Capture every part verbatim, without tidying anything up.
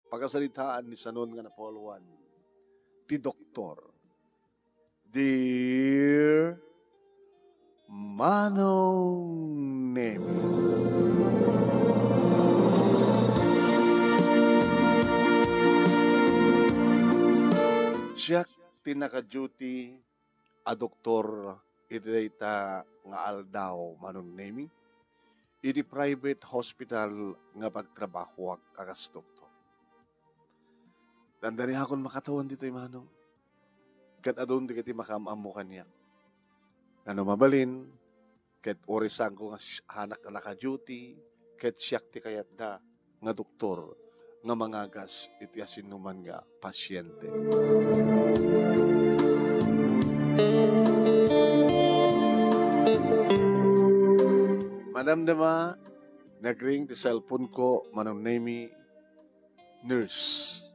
Pakasaritaan ni Sanon nga Napoleon, ti doktor. Dear Manong Nemi. Siak ti naka-duty a doktor iti dayta nga aldaw, Manong Nemi, iti private hospital nga pagtrabahoak a kas doktor. Dandaniakon makatawen ditoy, Manong. Ket adun dagiti makaam-ammo kaniak. Ano mabalin, ket urisanko nga si-, anak a naka-duty, ket siak ti kayatda nga doktor nga mangagas iti asinoman nga pasyente. Madamdama, nagring ti cellphone ko, Manong Nemi, nurse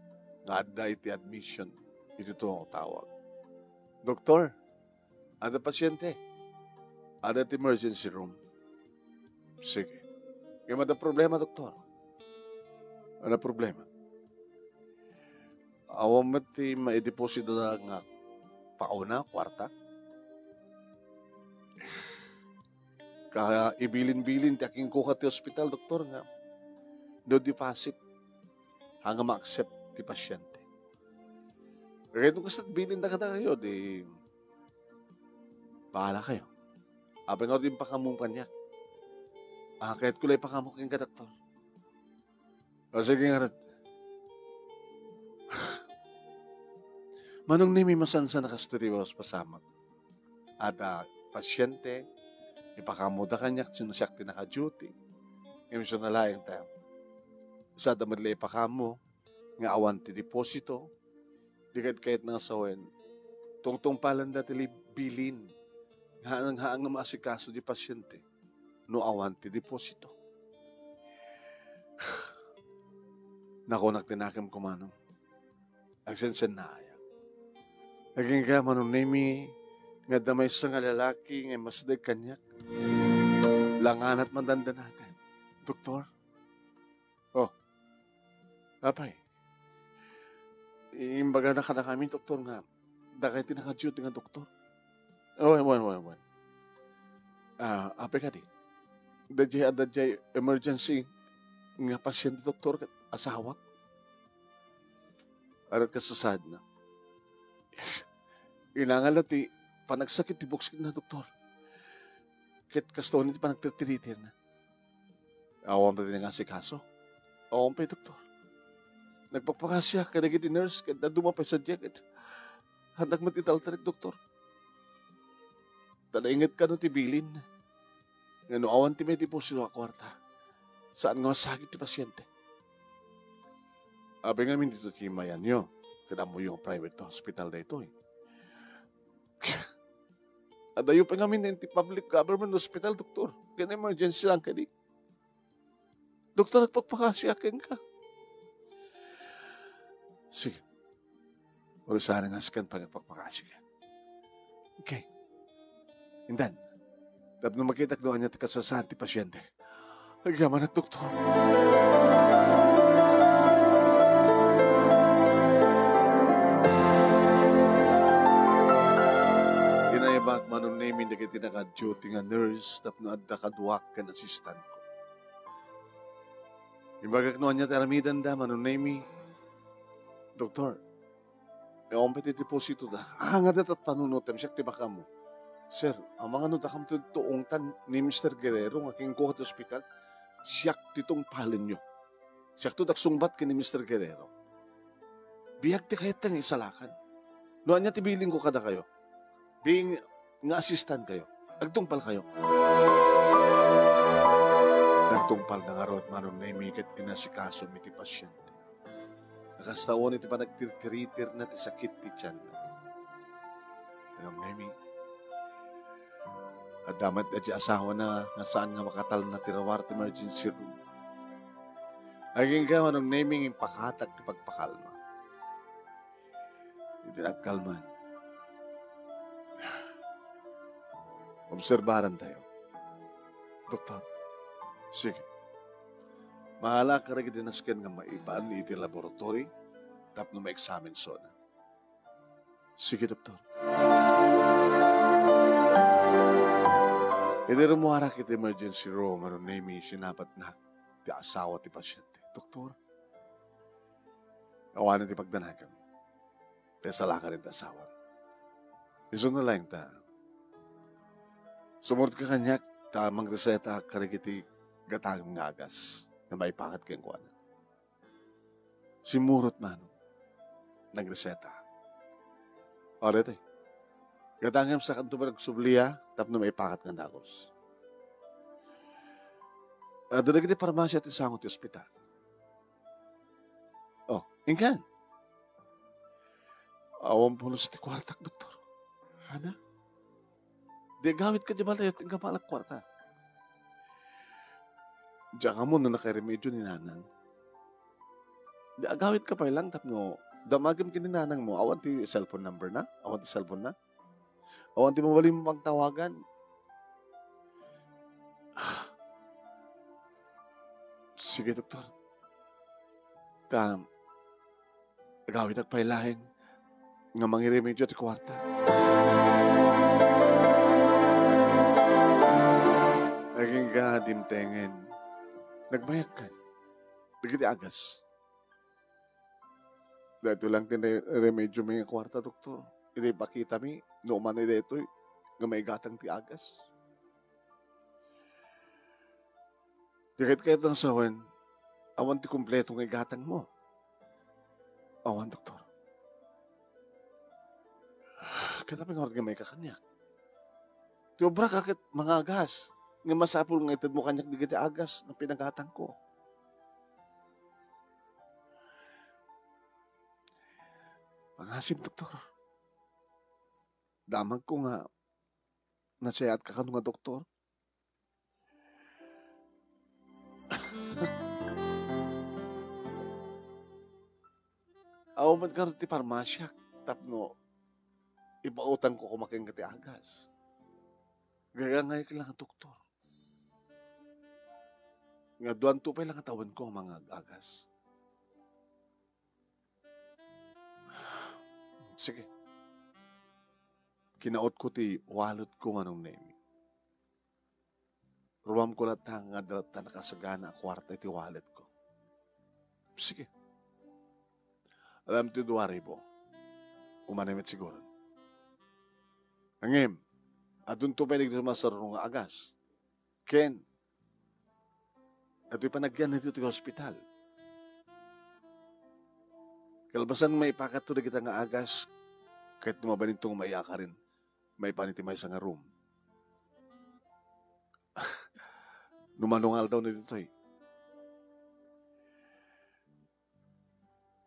nga adda iti admission iti tuang tawag. "Doktor, adda pasyente. Adda ti emergency room." "Sige. Ngem adda problema, doktor." "Ano problema?" "Awan met ti maideposito da nga pauna, kuarta." Kaibilin-bilin ti akingkuka ti ospital, doktor, nga no deposit, haan nga ma-accept ti pasyente. Kaya nung kasat bilin na kadakayo, di bahala kayo. Apay nga di pakammo kaniak. Ah, kayat ko lang ipakammo kenka, doktor. O, sige ngarud. Manong Nemi, masansan a kastoy ti pasamak. Adda pasyente, ipakammoda kaniak, sino siak ti naka-duty. Ngem isu na laeng ta. Sada met la ipakammo, nga awan ti deposito, di kayat nga sawen, tungtungpalanda ti li-, bilin. Nga, nga, nga maasikaso di pasyente. No awan ti deposito. Nakunak ti nakemko, Manong. Agsensennaaya. Agingga, Manong Nemi, nga adda maysa nga lalaki nga immasdeg kaniak. Langanat mandandanagan. Doktor? Oh. Apay? Imbagada kadakami, doktor, nga dakay ti naka-duty nga doktor. Wen, wen, wen, wen. Ah, apay kadi? Daydiay, daydiay emergency nga pasyente, doktor, ket asawak. Arat kasasaadna. Inangan la ti panagsakit ti buksikna, doktor. Ket kastoy ti panagtirtiritirna. Awan pay ti nangasikaso. Awan pay, doktor. Nagpakpakasiak kadagiti nurse ket dadduma pay sadiay ket handak met italtalek, doktor. Ta nainget kano ti bilin nga no awan ti maideposito a kuarta, saan nga masakit ti pasyente. Apay ngamin ditoy ti mayanyo, ket ammoyo nga private hospital daytoy. Adayo pay ngamin ti public government hospital, doktor. Ken emergency lang kadi. Doktor, agpakpakasiak kenka. Sige. Urisanen nga sikan pagpakpakasiak. Okay. Intan, tapno makitak no ania ti kasasaad ti pasyente. Agyamanak, doktor. Inaibak, Manong Nemi, dagiti naka-duty nga nurse tapno adda kaduak ken assistant ko. Imbagak no ania ti aramidenda, Manong Nemi. Doktor, e, awan pay ti deposito da. Ah, nga datat panunotem, siak ti ipakammo. Sir, amangan no dakam ti tuongtan ni Mister Guerrero nga kinkuha ti ospital. Siak ti tungpalenyo. Siak to daksungbat ken ni Mister Guerrero. Biag ti kayat nga isalakan. No ania ti bilinko kadakayo, being nga assistant kayo, agtungpal kayo. Nagtungpal na ngarud, Manong Nemi, ket inasikaso mi ti pasyente. Nakastaon iti panagtirtiritirna ti sakit ti tianna. Manong Nemi, adda met daydiay asawana nga saan nga makatalna ti ruar ti emergency room. Agingga, Manong Nemi, impakatak ti pagpakalma. Iti nagkalman, obserbaran tayo. Doktor, sige. Maala kadagiti nasken nga maipan iti laboratory tapno maeksaminso. Sige, doktor. Idi rummuarak iti emergency room, Manong Nemi, sinapatnak ti asawa ti pasyente. Doktor, awanen ti pagdanagem. Ti salakaden ti asawam. Isu na laeng ta. Sumurot ka kaniak ta mangreseta kadagiti gatangem nga agas nga maipakat kenkuana. Simmurot, Manong. Nagreseta. O, daytoy. Gatangem, sakanto met agsubli tapno maipakat nga dagus. Adda dagiti parmasia ti sango ti ospital. O, inkan. Awan pulos ti kuartak, doktor. Hana? Di agawidka diay balay, ti inka maala nga kuarta. Diak ammo no nakairemedio ni nanang. Di agawidka pay lang tapno damagem ken ni nanangmo. Awan ti cellphone number na? Awan ti cellphone na? Awan ti mabalinmo pagtawagan? Sige, doktor. Ta, agawidak pay laeng nga mangiremedio ti kuarta. Agingga dimtengen. Nagbayagkan. Dagiti agas. Daytoy lang ti re-, remedio mi nga kuarta, doktor. Idi ipakitami, no umanoy daytoy, nga maigatang ti agas. Di ket kayat lang sawen, awan ti kompleto nga igatangmo. Awan, doktor. Ket apay ngarud nga maikakaniak? Ti obrak a ket mangagas, nga masapul nga itedmo kaniak dagiti agas nga pinagatangko. Pangasim, doktor. Damagko nga nasayaat ka kano nga doktor. Awan met ngarud ti parmasiak tapno ipautangko koma kenka ti agas. Gagangayek lang a doktor. Nga aduanto pay lang a tawenko nga mangag-agas. Sige. Kinautko ti walletko, Manong Nemi. Ruamko latta nga adda latta nakasagana a kuarta iti walletko. Sige. Alam ti dua ribu. Umanay met siguro. Ngem, adunto pay dagiti sumarsarno nga agas. Ken, daytoy panagyan ditoy ti hospital. Kalpasan maipakatto dagita nga agas, ket no mabalinto nga maiyakaren, maipan iti maysa nga room. No mano nga aldaw na ditoy.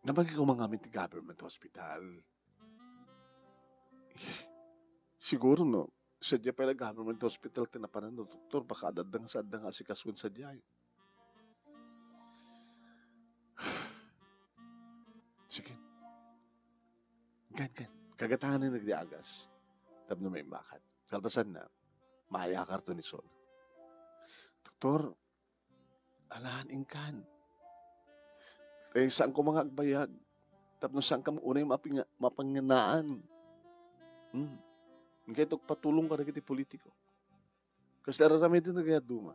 Nabagi ko nga amin ti government hospital. Siguro no, sadiay pay la government hospital ti napanan no doktor, baka adda nga saan nga asikasoen sadiay. Sige. Kan, kan. Kagatangan na nagdi agas. Tapno maimbakad. Kalpasan na, maayakar to ni Sol. Doktor, alan inkan. Eh, saan ko nga agbayag? Tapno saan ka unay mapinga-, mapanginaan? Hmm. Kay ito patulong ka dagiti politiko. Kasi araramidin na kaya duma.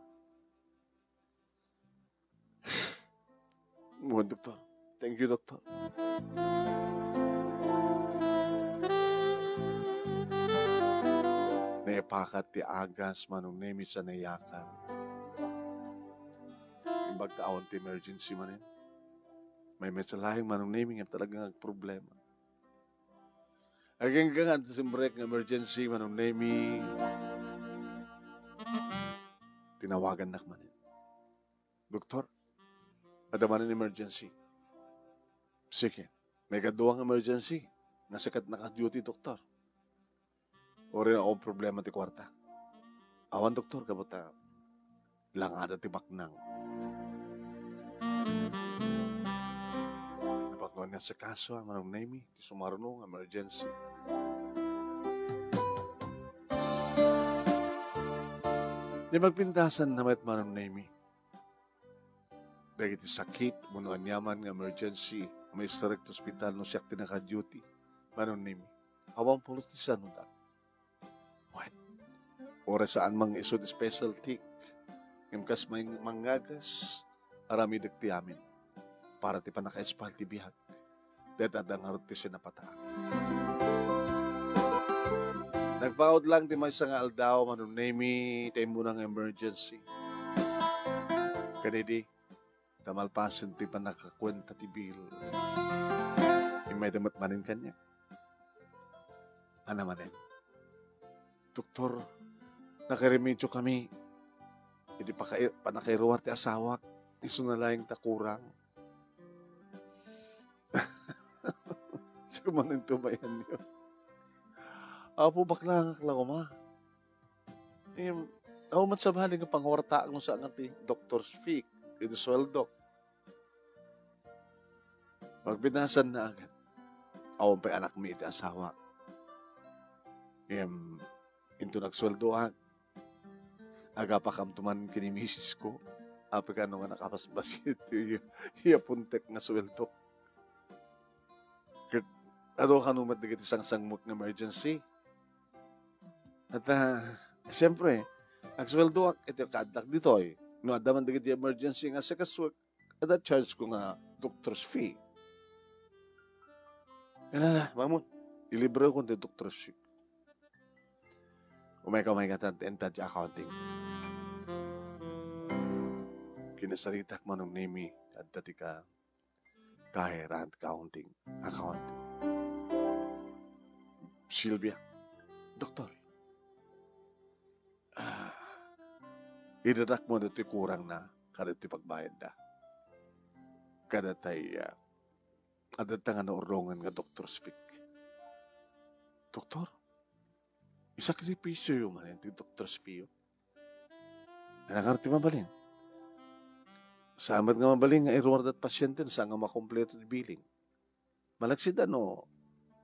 Mo, doktor. Thank you, doktor. Naipakat ti agas, Manong Nemi, sa nayakan. Imbag ta awan ti emergency manen. May metsalaing Manong Nemi nga talagang agproblema. Agingga nga simrek nga emergency, Manong Nemi. Tinawagannak manen. Doktor, adda manen emergency. Sige. May kadua nga emergency. Nga saan ka naka-duty, doktor. Uray awan problema ti kuarta. Awan, doktor, kabuta. Langada ti baknang. Napagnuan nga asikaso, Manong Nemi, ti sumarno nga emergency. Di magpintasan na met, Manong Nemi. dagiti sakit, wenno aniaman nga emergency, umaistarek ti ospital no siak ti naka-duty. Manong Nemi, awan pulos ti saannak. Wen, uray saan man nga isut' special tick, ngem kas may mangngagas, aramidek ti amin para ti pannakaespal ti biag. Dayta adda ngarud ti sinapataak. Nagpaut lang ti maysa nga aldaw, Manong Nemi, ti immuna nga emergency. Kadidi, ta malpasen ti pannakakuenta ti bill, immayda met manen kaniak. Ania manen, "Doktor, nakairemedio kami iti pakai-, pannakairuar ti asawak, isuna laeng ta kurang." Siak manen ti umayanyo. Apo, baklangak la koma. Ngem, awan met sabali nga panguartaak no saan nga ti doktor's fee, iti sueldok. Pagpintasan na agad, awan pay anakmi iti asawak. Ngem, into nagsueldoak, agapakam tuman ken ni misisko. Apay kano nga nakabasbas iti iya puntek nga sueldok. Ket adu kano met dagiti sangsangmot nga emergency. At, ah, siyempre, agsueldoak iti kaaddak ditoy. No adda man dagiti emergency nga sikasuek, adda charge ko nga doctor's fee. Ala, Mamon, ilibre ko ti doctor's fee. Umayka, umayka, ta, ta, ta, accounting. Kinasaritak, Manong Nemi, adda ti ka-, kahiraan ti accounting. Accounting. Silvia, "Doktor, ah, idadak mo ditoy kurangna, kadagiti pagbayadda. Kada tay, ah, adda ta nga naurnongen nga doctor's fee." "Doktor, isakripisioyo manen ti doctor's fee-yo. Ania ngarud ti mabalin? Saan met nga mabalin nga iruarda ti pasiente no saan nga makompleto ti billing. Malaksid a no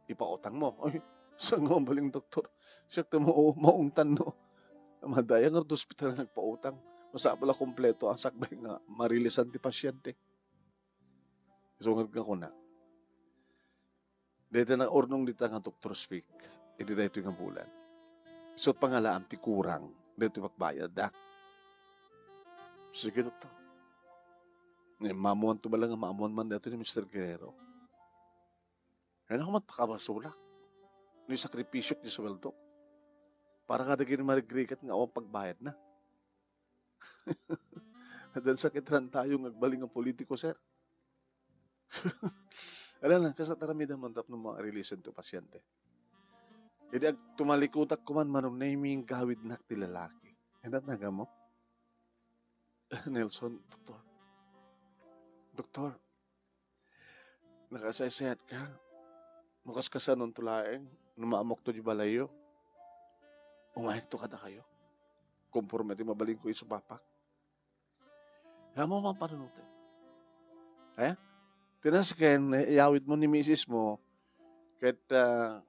ipautangmo." "Ay, saan nga mabalin, doktor? Siak ti mao-, maungtan no madayag ngarud ti ospital nga agpautang. Masapul a kompleto a sakbay nga marilisan ti pasiente." Isu nga kunak, "Dayta naurnong dita nga doctor's fee iti daytoy nga bulan, isu pangalaam ti kurang daytoy pagbayadda." "Sige, doktor. Ngem maammoanto bala nga maammoan man daytoy ni Mister Guerrero. Kayatko met pakabasolak no isakripisiok ti sueldok para kadagiti marigrigat nga awan pagbayadna." "Addan sakit rantayo nga agbalin nga politiko, sir." "Ala lang, kasta ti aramidem tapno marilisan ti pasiente. Idi ag-, tumalikudak koman, Manong Nemi, gawidnak ti lalaki." "Ania ti nagamo?" "Nelson, doktor. Doktor, nakasaysayat ka. No kaskasanonto laeng, no maammoakto di balayyo, umayekto kadakayo. Konforme ti mabalinko isu papak." "Amo man panunotem. Eh? Ti nasken, iyawidmo ni misismo, ket, ah,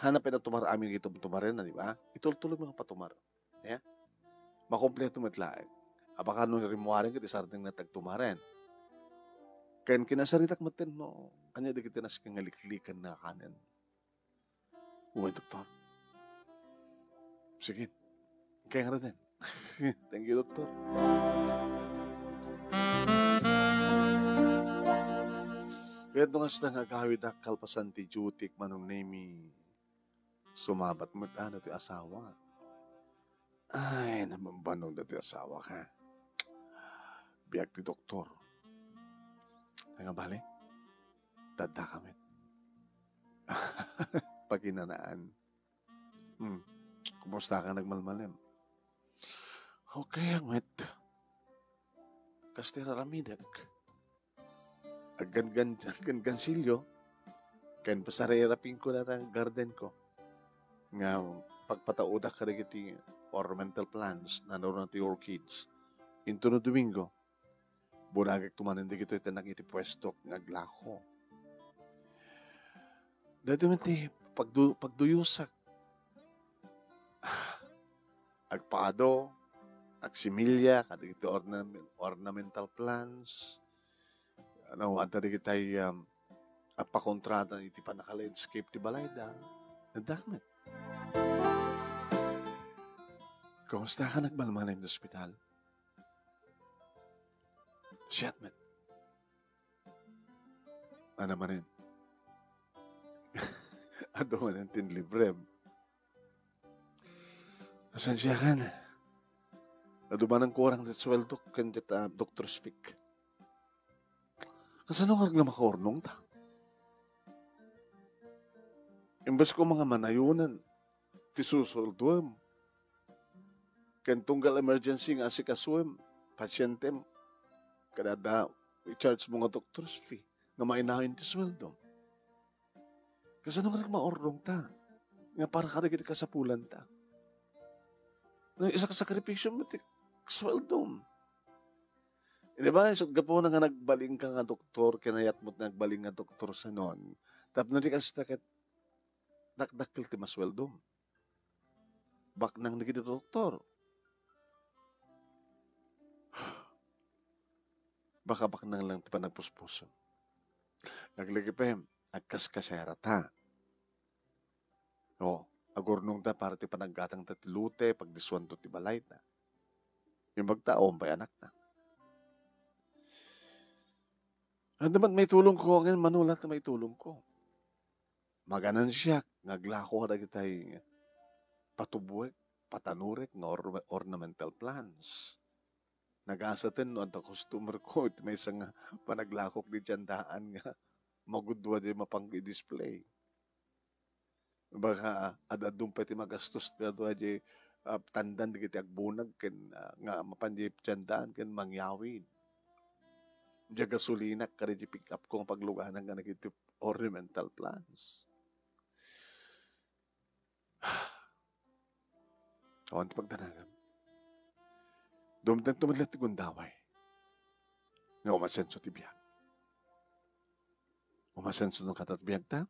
hanap ida tumar amin iti tumtumaren, di ba? Itultuloy mo nga patumar. Eh? Makompleto met laeng. Apakan no rimmuaren ket isardengna ti agtumaren. Ken kinasaritak metten no ania dagiti nasken nga likliken nga kanen." "Uy, doktor. Sige. Kaya nga rin." "Thank you, doktor." Ket no kasta nga agawidak kalpasan ti duty, Manong Nemi, sumabat met ano ti asawa. Ay, nabambannog dati asawa, ha? Biag ti doktor. Nga bali? Tadda kami. Paginanaan. Hmm. Kumusta ka nagmalmalem? Okay, met. Kasta ti aramidek. Aggangan-, aggangansilyo, ken pasarerapinko dayta gardenko nga pagpataudak kadagiti ornamental plants, nanurna ti orchids. Intono Domingo, bunagek tumanen dagitoy tennak iti puestok nga aglako. Daytoy met ti pagdu-, pagduyosak. Agpado, agsimilya kadagiti ornam-, ornamental plants. Ano, adda dagiti, um, agpakontrata iti pannaka-landscape ti balayda. Adda met. Kumusta ka, nagmalmalem ti ospital? Siak met. Ano manen? Adu manen ti librem. Pasensiakan. Adu manen kurang ti sueldo ken ti, ah, doctor's fee. Kasano nga makaurnongta? Imbes ko nga manayonan ti susueldoem ken tunggal emergency nga asikasuem, pasientem, kada adda i-charge mo nga doctor's fee nga mainayon ti sueldo. Kasano nga nagmaurnongta nga para kadagiti kasapulanta? Nga isasakripisyo met ti sueldom. Di ba, isut' gapuna nga nagbalin ka nga doktor, kinayat mo nga agbalin nga doktor sanon. Tapno di kasta ket dakdakkel ti masueldom. Baknang dagiti doktor. Baka baknang lang ti panagpuspusom. Laglagipen, agkaskasera ta. O, agurnongta para ti panaggatangta ti lote, pagdisuanto ti balayta. Imbag ta, awan pay anakta. Adu met maitulongko, ngem mano laeng ti maitulongko? Maganansiak nga aglako kadagitay patubuek, patanurek nga or-, ornamental plants. Nagasaten no adda customer ko iti maysa nga panaglakok di tiendaan nga magudua di mapang i-display. Baka ad-addum pay ti magastos kadua di, ah, tandan dagiti agbunag ken, ah, nga mapan di tiendaan ken mangyawid. Diay gasolinak kadi di pick-up ko nga pagluganak nga dagiti ornamental plants. Awan ti pagdanagam. Dumtengto met laeng ti gundaway nga umasenso ti biag. Umasenso no kata ti biagta?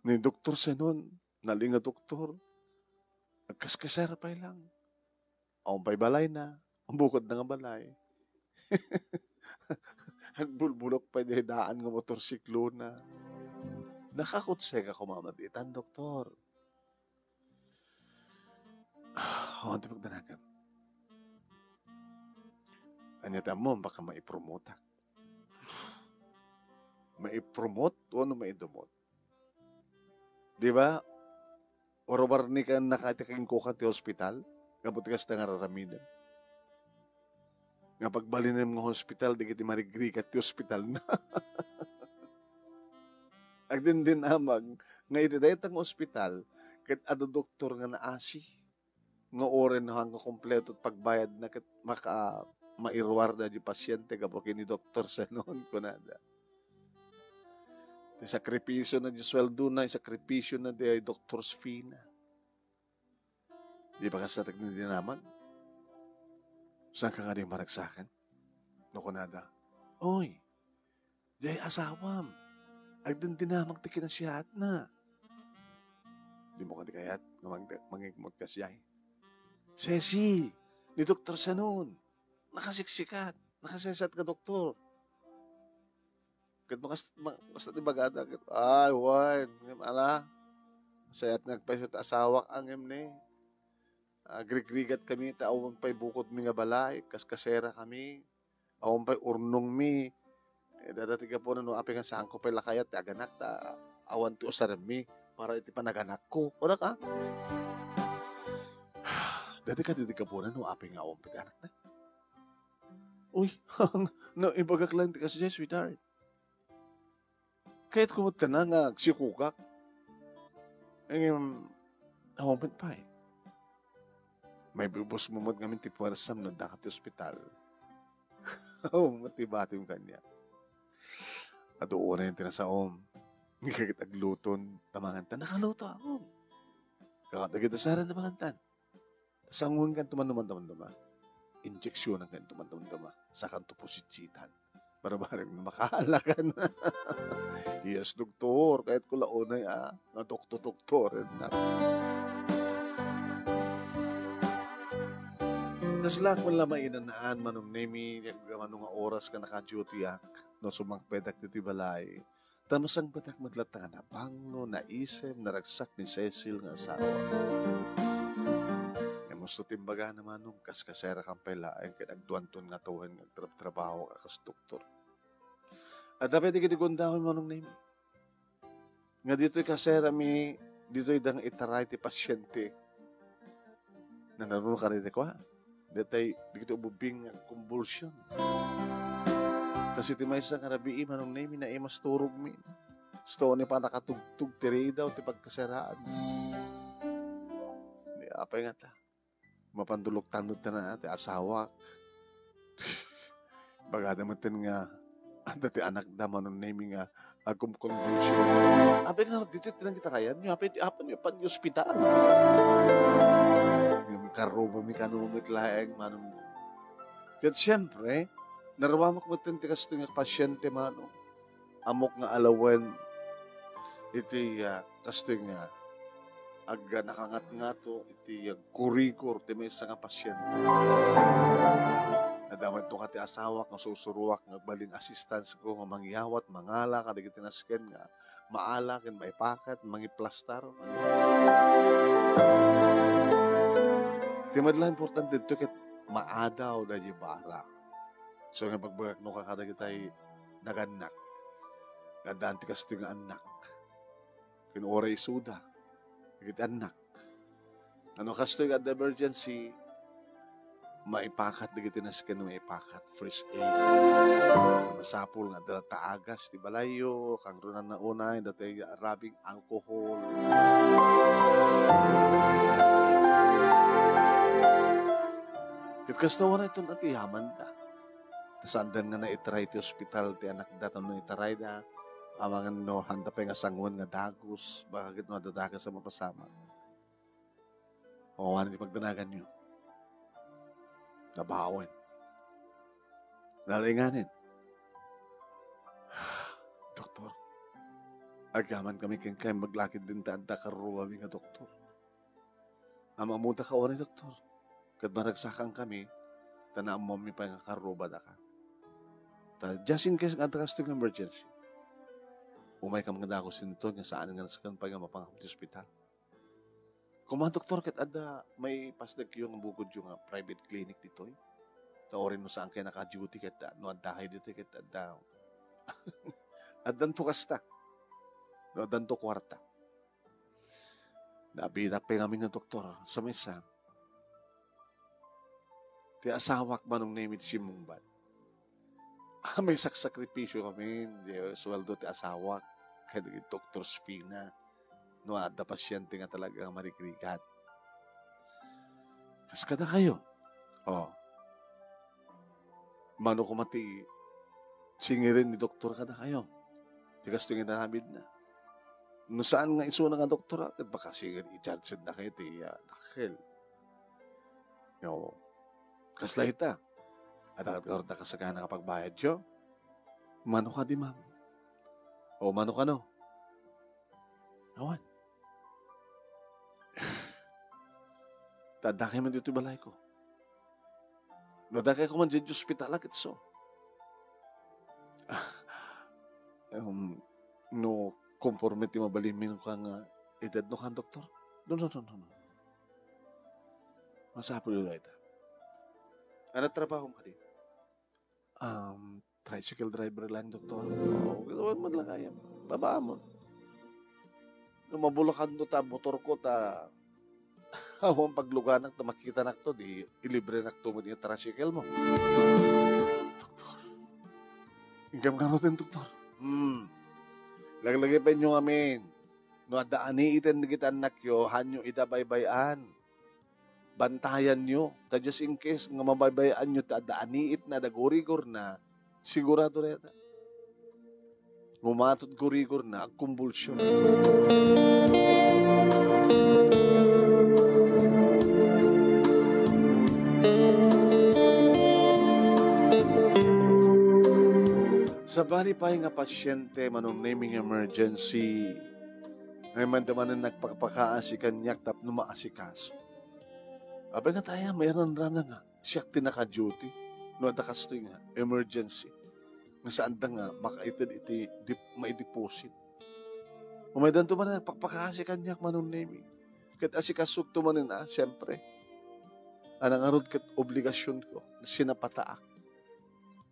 Ni Doktor Senon, nali nga doktor. Agkaskasera pay lang. Awan pay balayna. Ang bukod na nga balay. Agbulbulok pay di daan nga motorsiklona. Nakakutsek ako mamaditan, doktor. Awan ti pagdanagam. Ania ti ammom, baka maipromotak. Maipromote wenno maidumot? Di ba? Warwarni ka na kati kenkuka ti hospital? Gapu ti kasta nga raramidem. Nga pagbalinem nga hospital, dagiti marigrigat ti hospital na. Agdindinamag nga iti dayta nga hospital, ket adda doktor nga naasi. Nga uray no, haan nga kompleto ti pagbayadna ket maka-, mairuarda di pasiente gapu ken ni Doktor Senon, kunada. Ti sakripisiona di sueldona, isakripisio na di doktor's fee na. Di ba kasta ti agdindinamag? Saan ka nga di maragsakan? No kunada, "Oy, diay asawam, agdindinamag ti kinasiatna." Di mo kadi kayat nga mag-, mangigmut kasdiay? "Cecil, ni Doktor Sanon, nakasiksikat, nakasesat nga doktor." Ket makas-, ma-, kasta ti bagada, ket, "Ay, wen, ngem ala, sayat nga agpayso ti asawak, ngem ni, agrigrigat kami, ta awan pay bukodmi nga balay, kaskasera kami." Awan pay urnongmi. Eh, dada ti gapuna no apay nga saanko pay la kayat ti aganak ta awan ti usaremmi para iti panaganakko. Kunak, a? Dada kadi ti gapuna no apay nga awan pay ti anakna. Uy, no, ibagak lang ti kasdiay, sweetheart. Kayatko met kana nga agsikogak. Ngem, awan met pay. Maibubos mo met ngamin ti puersam no adda ka ti ospital. Awan met ti batim kaniak. Adu unay ti nasaom. Nga ket agluton, ta mangan ta, nakaluto ako. Kakadagita saren ta mangan tan. Sanguenkan ti manumandumanduma. Injeksionankan ti manumanduma. Sakanto pusitsitan. Barbareng no makaalakan. Yes, doktor. Kayatko la unay, a, nga doktor-doktoren na. Naslak man la mainanaan, Manong Nemi, ket mano nga oras nga naka-duty-ak, no sumangpetak ditoy balay. Ta masangpetak met latta nga nabanglo, naisem, naragsak ni Cecil nga asawa. Kumusta ti imbagana, Manong? Kas kaserakan pay laeng ket agduanton nga atuhen nga agtrabtrabaho a kas doktor. Adda pay dagiti gundawem, Manong Nemi. Nga ditoy kaserami, ditoy da nga itaray ti pasiente. Nanaruna ka rin, kwa? Datay, dagiti ububing nga kumbulsion. Kasi ti maysa nga rabii, Manong Nemi, naimas turogmi. Sto ni pa nakatugtog ti ridaw ti pagkaseraan. Ni apay nga ta. Mapanduloktan met na ti asawak. Bagada met nga adda ti anakda, Manong Nemi, nga agkumkonvulsion. Apay nga ditoy ti nangitarayan nyo, apay ti apan nyo pan ospital. Ngem karrubami kano met laeng, Manong. Ket siempre, naruamak met ti kastoy nga pasiente, Manong. Ammok nga alawen iti, ah, kastoy nga ag-, nakangatngato iti, ah, agkurigor ti maysa nga pasiente. Nadamagto ka ti asawak nga susuruak nga agbalin assistance ko nga mangyawat, mangala kadagiti nasken nga maala ken maipakat, mangiplastar. Ti madla importante dito ket maadaw da di bara. So nga pagbagak no kakadagitay nagannak. Nga addaan ti kastoy nga annak. Ken uray isuda dagiti annak. Ano kastoy nga adda emergency, maipakat dagiti nasken nga maipakat, first aid. Masapul nga adda ta agas ti balayyo, kangrunan na unay, datay rubbing alcohol. Ket kasta unay ton ati yaman da. Ta saan da nga naitaray ti ospital ti anakda, tapno itarayda, amangan no, handa pay nga sangoen nga dagus, baka ket no adda dagus a mapasamak. Awan ti pagdanaganyo. Nabawen. Nalinganin. Doktor, agyaman kami kenka, maglakid din ta adda karruami nga doktor. Am-ammoda ka unay, doktor. Ket maragsakan kami, ta naammomi pay nga karrubada ka. Ta just in case nga adda kastoy nga emergency, umay ka nga dagus inton nga saan nga nasken pay nga mapangam ti ospital. Kuma, doktor, ket adda maipasdagyo nga bukodyo nga private clinic ditoy. Ta uray no saan kayo naka-duty ket, ah, no adda kayo ditoy ket adda, addanto kasta. No addanto kuarta. Nabitak pay ngamin nga doktor sa maysa. Ti asawak, Manong Nemi, ti simmungbat. Ah, may saksakripisyo ngamin. Di suweldo ti asawak. Kaya naging doktor Spina. No adda pasyente nga talaga nga marigrigat. Kas kada kayo. Oh. Mano koma ti singirin ni doktor kada kayo. Ti kastoy nga inaramidna. No saan nga isuna nga doktor, ah, ket baka singirin i-charge na kayo ti, ah, dakkel. No. Kasla ita. Adda ket garud a kasagana nga pagbayadyo. Mano kadi, ma'am? O mano kano? Awan. Ta adda kayo man ditoy balayko. No adda kayo man ditoy ospital, ket isu. Um, no, konforme ti mabalinmi no ka nga edad no kan doktor? No, no, no, no, no. Masapul dayta. Ano trabahom kadi? Um, tricycle driver lang, doktor. Oo, ginawan man lang kaya. Babaam. No mabulakan no ta motor ko ta awan pagluganak ta makitanak to, di ilibrenak to met nga tricycle mo. Doktor. Inggam kano ten, doktor. Hmm. Laglagipay nyo ngamin. No adda aniiten dagiti annakyo, hanyo ida baybay-an. Bantayanyo. Ta just in case nga mabaybay-anyo ta adda aniitna, adda gurigorna, sigurado dayta. Ngumatot gurigorna, agkumbulsyon. Sabali pay nga pasyente, Manong Nemi, nga emergency, nga manda manen nagpakpakaasi kaniak tapno maasikaso. Apay nga taya, mairanrana nga. Siak ti naka-duty. No adda kastoy nga emergency, nga saanda nga makaited iti dip-, maideposit. Umaydanto manen, pakpakaasi kaniak, Manong Nemi. Ket asikasokto manen, a, siempre. Anak ngarud ket obligasionko, sinapataak.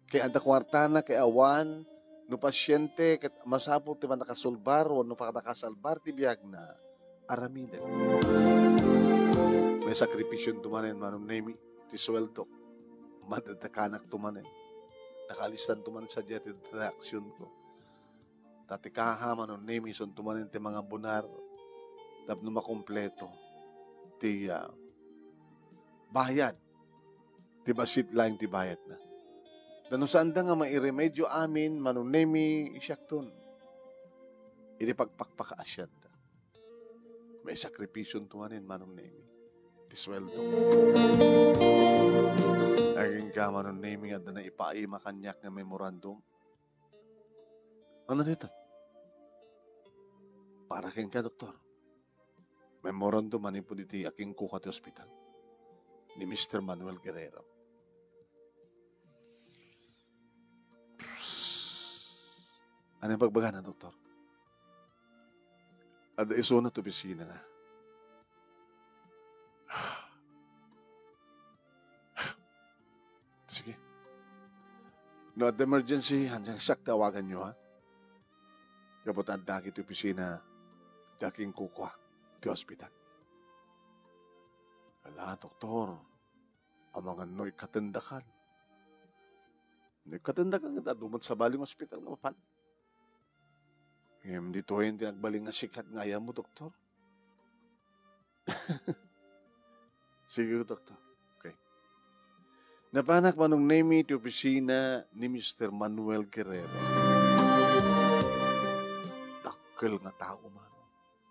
Ket adda kuartana, ket awan, no pasiente, ket masapul ti mannakasulbar wenno pannakasalbar ti biagna, aramiden. Maisakripisionto manen, Manong Nemi, ti sueldok. Madadakanakto manen. Nakalistanto manen sadiay ti deductionko. Ta ti kaha, Manong Nemi, isunto manen ti mangabunar tapno makompleto ti, ah, bayad. Ti bassit laeng ti bayadna. Ta no saanda nga mairemedio amin, Manong Nemi, siakton. Idi pagpakpakaasianda. Maisakripisionto manen, Manong Nemi, ti sueldo. Agingga, Manong Nemi, adda naipaayma kaniak nga memorandum. Ano dayta? Para kenka, doktor. Memorandum manipud iti akingkuka ti ospital ni Mister Manuel Guerrero. Ano yung pagbagana, doktor? Adda isuna ti opisina na. Sige. No adda emergency, hanjak siak ti awaganyo, ha? Gapu ta adda iti opisina ti akingkuka ti ospital. Ala, doktor, amangan no ikatendakan. No ikatendakan, ket adu met sabali nga ospital nga mapan. Ngem ditoyen ti nagbalin nga sikat nga ayam mo, doktor. Sige, doktor. Okay. Napanak, Manong Nemi, ti opisina ni Mister Manuel Guerrero. Dakkel nga tao, Manong.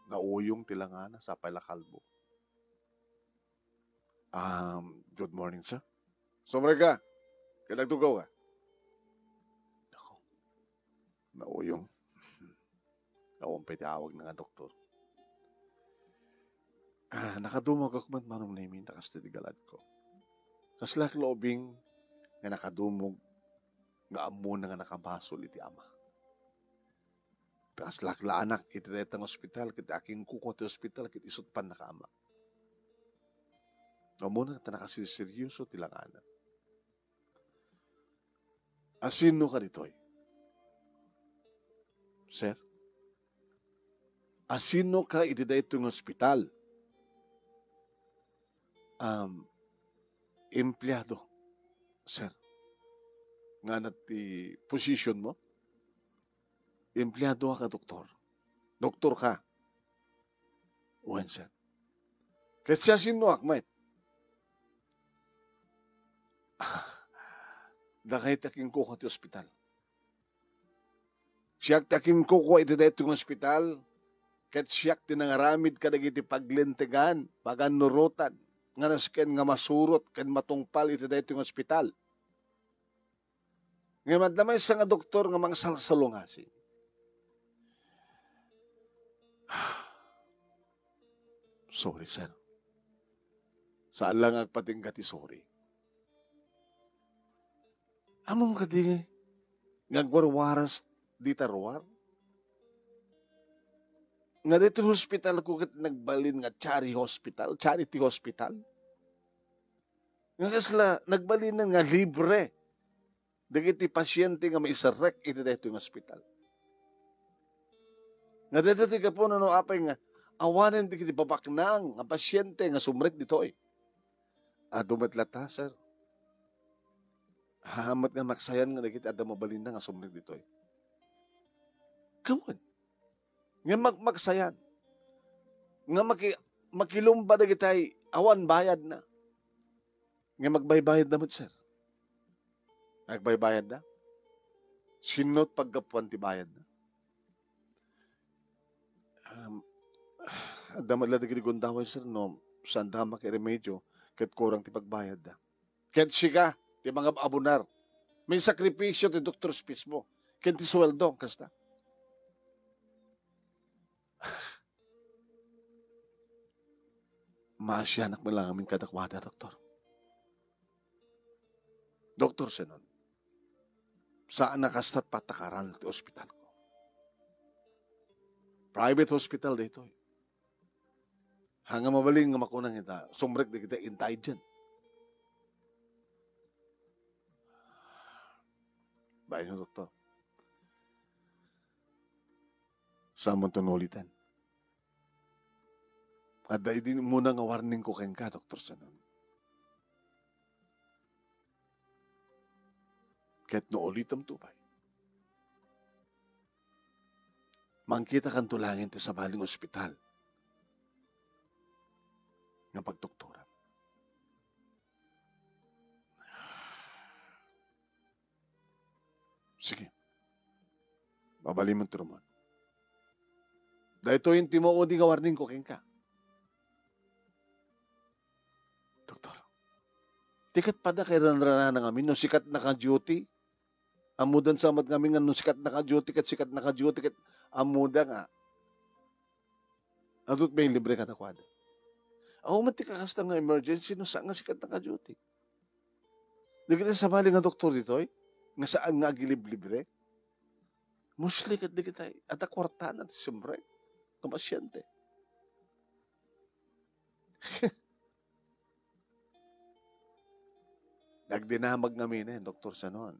Nauyong ti langana, sapay la kalbo. Um, good morning, sir. Sumrek ka. Kailan tugaw ka? Nako. Nauyong. Awan pay ti awagna nga doktor. Ah, nakadumogak met, Manong Nemi, ta kastoy ti galadko. Kaslak la ubing nga nakadumog nga ammona nga nakabasol iti ama. Ta kaslak la anak iti dayta nga ospital, ket akingkuka ti ospital, ket isut' pannakaama. Ammona ta nakasiseryoso ti langana. Asino ka ditoy? Sir? Asino ka iti daytoy nga ospital? Um, empleado, sir. Ngana ti position mo? Empleado ka, doktor. Doktor ka. Wen, sir. Ket siasinoak met? Dakay ti akingkuka ti ospital. Siak ti akingkuka iti daytoy nga ospital, ket siak ti nangaramid kadagiti paglintegan, pagannurotan, nga nasken nga masurot ken matungpal iti daytoy nga ospital. Ngem adda maysa nga doktor nga mangsalsalungasing. Sorry, sir. Saan lang agpatingga ti sorry. Ammom kadi nga agwarwaras dita ruar? Nga daytoy hospital ko ket nagbalin nga charity hospital, charity hospital? Nga kasla, nagbalin nga libre dagiti pasiente nga maiserrek iti daytoy nga ospital. Nga dayta ti gapuna no apay nga awanen dagiti babaknang nga pasiente nga sumrek ditoy. Adu met latta, sir. Haan met nga maksayan nga dagiti adda mabalinna nga sumrek ditoy. Kawen. Nga makmaksayan. Nga maki-, makilumba dagitay awan bayadna. Nga magbaybayadda met, sir. Agbaybayadda? Sino ti paggapuan ti bayadda? Um, adda met la dagiti gundaway, sir, no? Saanda makiremedio, ket kurang ti pagbayadda. Ket sika, ti mangab-abunar. Maisakripisyo ti doktor Spis mo. Ket ti sueldo, kasta. Maasianak met la ngamin kadakuada, doktor. Doktor Senon, saan a kasta ti patakaran ti ospitalko. Private hospital daytoy. Haan nga mabalin nga makunang ita, sumrek dagiti intelligent. Baino, doktor. Saan mo to nauliten? Adda idi muna nga warning ko kenka, Doktor Sanon. Ket no ulitem to pay, mangkitakanto laeng ti sabaling ospital nga pagdoktoram. Sige. Mabalinmo ti rummuar. Daytoy ti maudi nga warning ko kenka. Doktor, ti ket pada kairanranana ngamin no sikatnaka duty? Ammoda sa met ngamin nga no sikatnaka duty ket sikatnaka duty ket ammoda nga adu met libre kadakuada. Awan met ti kakasta nga emergency no saan nga sikatnaka duty. Dagiti sabali nga doktor ditoy, nga saan nga agiliblibre, mostly ket dagiti adda kuartana ti sumrek nga pasyente. Nagdinamag ngamin, Doktor Sanon,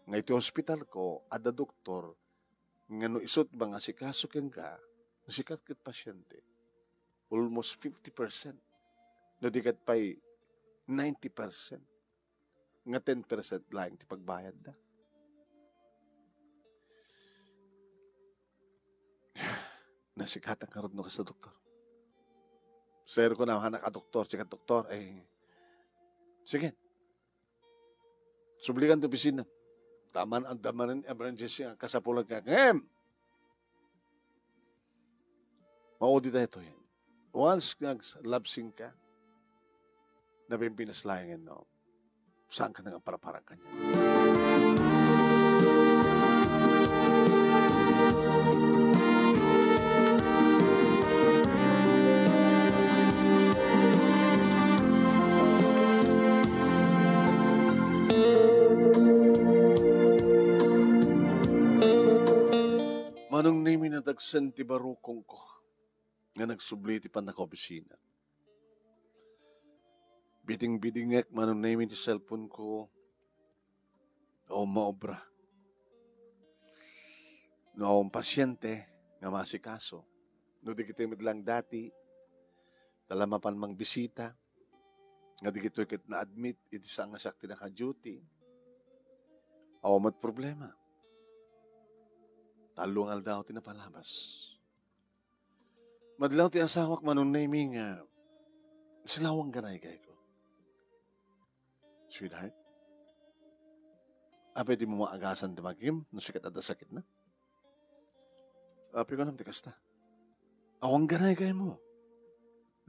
nga iti ospitalko, adda doktor nga no isut' mangasikaso kenka, no sikat ket pasyente, almost fifty percent. No di ket pay ninety percent. Nga ten percent laeng ti pagbayadda. Nasikatan ngarud no kasta, doktor. Sir ko na, hanak a doktor, sikat doktor, eh, sige. Sublikan ti opisina. Taman, adda manen emergency nga kasapulan ka. Ngem! Maudi daytoy. Once nga labsing ka, napimpinas laeng no. Saan ka nang aparparang kaniana? Manong Nemi, nadagsen ti barukongko nga nagsubli ti pannakaopisina. Bidingbidingek, Manong Nemi, ti cellphone ko. O, maobra. No awan pasyente nga maasikaso, no dagitoy met lang dati, ta la mapan mangbisita, nga dagitoy ket na-admit iti saan nga siak ti naka-duty, awan met problema. Tallo nga aldaw ti napalabas. Madlaw ti asawak, Manong Nemi, nga sila awan ganay gayko. Sweetheart, apay dimo maagasan ti bagim no sikat adda sakitna? Apay kunam ti kasta? Awan ganay gaymo.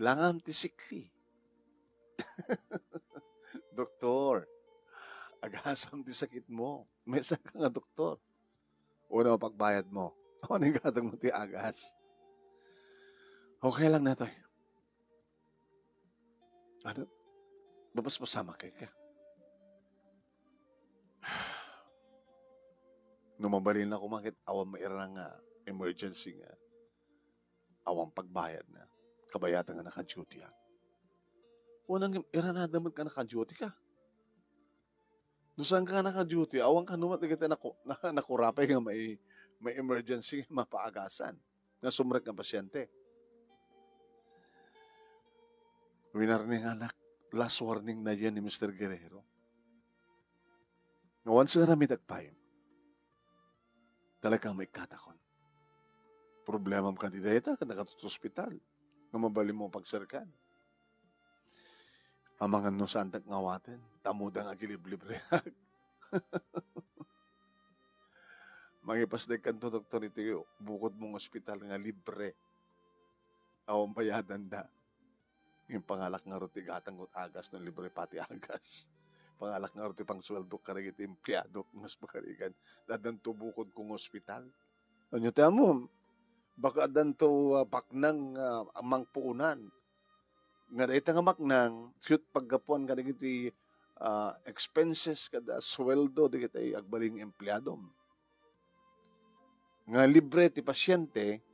Langam ti sikli. Doktor, agasam ti sakitmo. Maysa ka nga doktor. Una, pagbayad mo. Awan igatag mo ti agas. Okay lang natoy. Ano? Mapaspasamak ka. No mabalin ako, ket awan mairana nga emergency nga awan pagbayadna. Kabayatan nga naka-duty, ha? Unang iranada met nga naka-duty ka. No saan ka naka-duty, awan kano met dagiti naku-, na-, nakurapay nga may, may emergency nga mapaagasan nga sumrek nga pasyente. Winarninganak, last warning na yan ni Mister Guerrero. Nga once nga aramidek pay, talagang maikkatakon. Problemam kadi dayta, ket nakadto ospital. Nga mabalin mo pagserkan. Amangan no saandak ngawaten, ta ammodang agiliblibreak. Mangipasdek kanto, doktor, iti bukod mong ospital nga libre. Awan bayadanda. Impangalak ngarud ti gatangko ti agas no libre pay ti agas. Pangalak ngarud ti pangsueldok kadagiti empleadok, mas pakarigan. Addanto bukod kong ospital. Ania ti ammom? Baka addanto, ah, baknang, ah, mangpuonan. Nga dayta nga baknang, ket paggapuan kadagiti ah, expenses kada sueldo dagiti agbalin nga empleadom. Nga libre ti pasyente,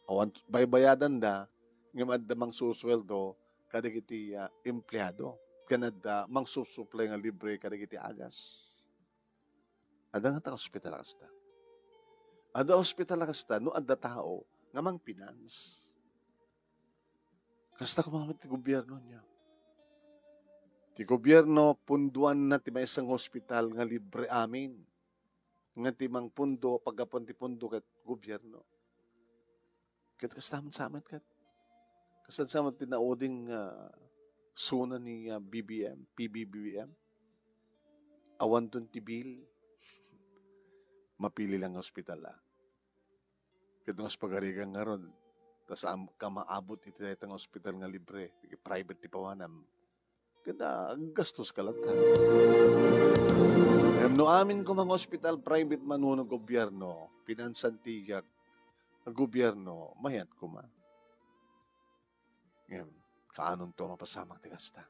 awan baybayadanda, ngem adda mangsusueldo kadagiti, ah, empleado, ken adda mangsusuplay nga libre kadagiti agas. Adda ngata nga ospital a kasta. Adda ospital a kasta no adda tao nga mangfinance. Kasta koma met ti gobierno niya. Ti gobierno, punduanna ti maysa nga ospital nga libre amin. Nga ti mangpundo, paggapuan ti pundo ket gobierno. Ket kasta met sa amin ket. Kasta sa amin ti nauding, ah, suna ni, ah, B B M, P B B M. Awanton ti bill. Mapili lang nga ospital, ah. Ket no kas pagarigan ngarud, ta saan ka maabot iti dayta nga ospital nga libre, private ti pawanam. Ket, ah, aggastos ka latta. Ngem no amin koma nga ospital, private man wenno gobierno, pinansan ti, ah, gobierno, mayat koma. Ngem, kaanonto a mapasamak ti kasta?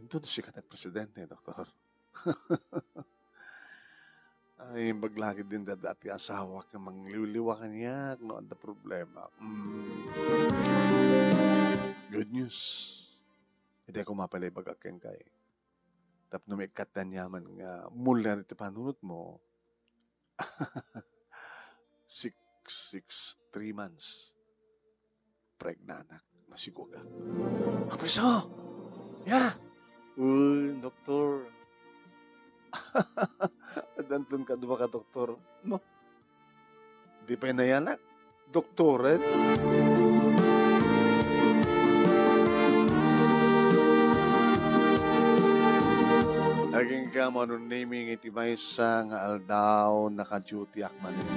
Inton sika ti presidente, doktor. Ay, imbag la ketdin dayta ti asawak nga mangliwliwa kaniak no adda problema. Mm. Good news. Iti koma pay la ibagak kenka, eh. Tapno maikkat ti aniaman nga muliar iti panunotmo, six, six, three months. Pregnanak. Masiguga. Agpayso! Ya! Uy, doktor. Addanton kadua ka doktor. No? Di pay nayanak. Doktoren. Agingga manuniming iti maysa nga aldaw, naka-duty ak manen.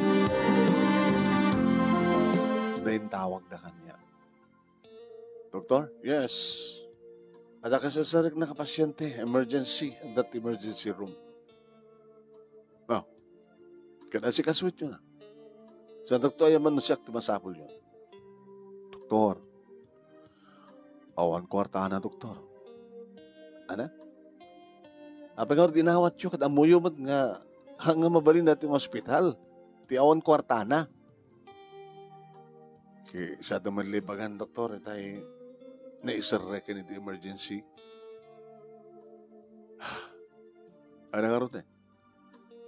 Dayta intawagda kaniak. Doktor? Yes. Adda kasasarek nga pasyente, emergency, adda ti emergency room. Ah, ket asikasuetyo na. Sa doktor, ayaman no siak ti masapulyo. Doktor, awan kuartana, doktor. Ana? Apay nga ordinawatyo, ket ammoyo met nga, nga mabalin dayta nga ospital, ti awan kuartana. Ket sada mallibagan, doktor, itay naiserrek ken iti emergency. Ano nga rute?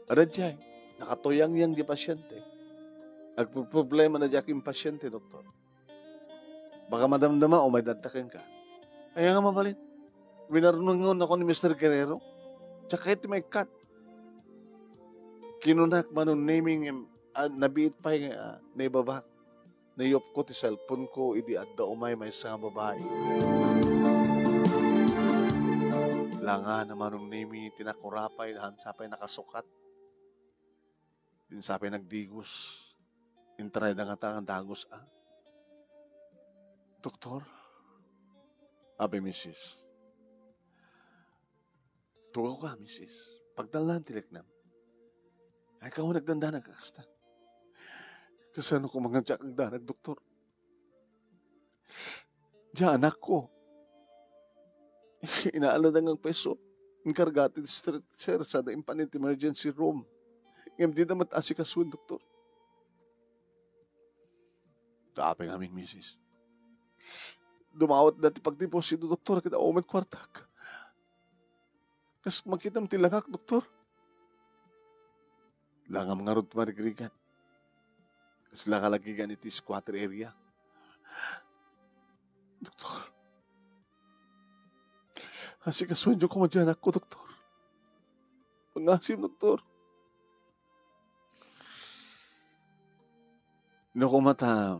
Adda diay, nakatuyangyang di pasyente. Agproblema na diay ken pasyente, doktor. Baka madamdama o may dadta kenka. Aya nga mabalin. Winarnongon ako ni Mister Guerrero. Tsaka iti maikkat. Kinunak manuniming, ah, nabiit pay nga, ah, naibabak. Nayupko ti cellphone ko idi adda umay maysa nga babai. Langana manuniming ti nakurapay, haan sa pay nakasukat. Din sa pay nagdigos. Intarayda ngata nga dagos, ah. Doktor? Abi, misis. Tugaw ka, misis. Pagtalnaem ti liknam. Ay, kawan nagdandanag ka kasta. Kasano ko nga diak agdanag, doktor? Diay anakko. Inaalada nga agpayso. Inkarga ti stretcher, sada impan iti emergency room. Ngem dida met asikasuen, doktor. Tapay ngamin, misis. Dumawatda ti pagdeposito, doktor, ket awan met kuartak. Kas makitam ti langak, doktor. Langam ngarud ti marigrigat. Kasla kalagigan iti squatter area. Doktor. Asikasuenyo koma diay anakko, doktor. Pangasim, doktor. No koma ta,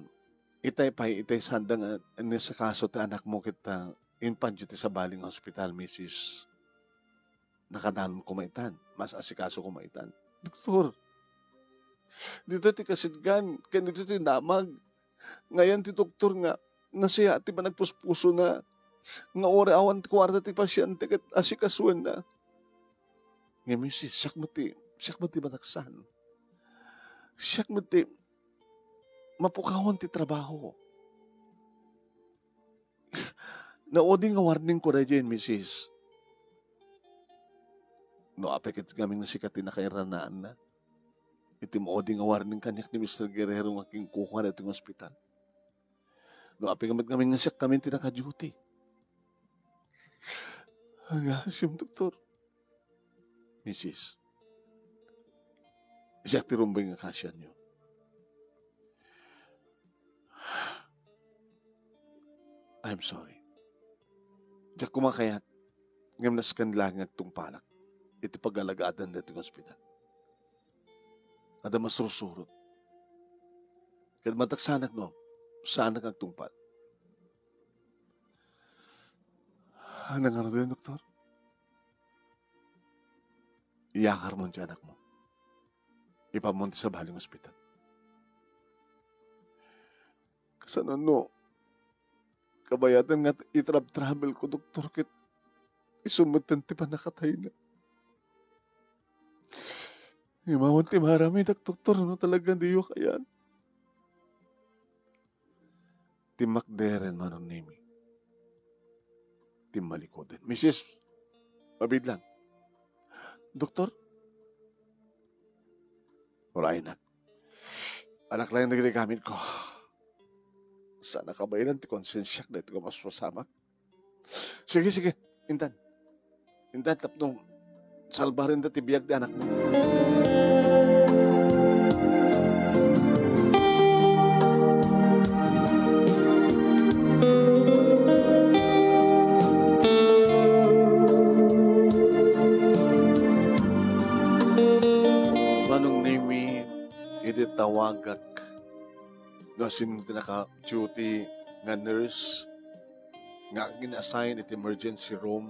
itay pay, itay sanda nga inasikaso ti anakmo ket, ah, impanyo ti sabali nga hospital, misis. Nakadanon koma itan, mas asikaso koma itan. Doktor, ditoy ti kasidgan, ken ditoy ti damag. Ngayan ti doktor nga nasayaat ti panagpuspusona, nga uray awan ti kuarta ti pasiente ket asikasuenna. Ngem, misis, siak met ti, siak met ti manaksan. Siak met ti mapukawan ti trabaho. Naudi nga warningko daydiay, misis. No apay ket ngamin nga sika ti nakairanaanna iti maudi nga warning kaniak ni Mister Guerrero nga kinkukuana iti ospital. No apay met ngamin nga siak ngamin ti naka-duty. Agasem, Doktor. Misis, siak ti rumbeng nga kasianyo. I'm sorry. Diak koma kayat ngem nasken laeng nga agtungpalak iti pag-alagaadan ditoy ospital. Adda masursurot. Ket matagsanak no, saanak nga agtungpal. Ano nga ngaruden, Doktor? Iyakarmon ti anakmo. Ipammon ti sabali nga ospital. Kasano no, kabayatan nga itrab-travel ko, Doktor, ket isu metten ti pannakatayna. Ngem awan ti maaramidak, Doktor, no talaga diyo kayat. Timmakderen, Manong Nemi. Timmalikoden. Misis, mabiit lang. Doktor? Uray, nak. Anak lang dagiti gamit ko. Saan a kabaelan ti konsensiak daytoy nga maspasamak. Sige, sige. Intan. Intan tapno salbarenda ti biag ti anakmo. Manong Nemi, idi tawagak no sino ti naka-duty nga nurse nga agin-assign iti emergency room,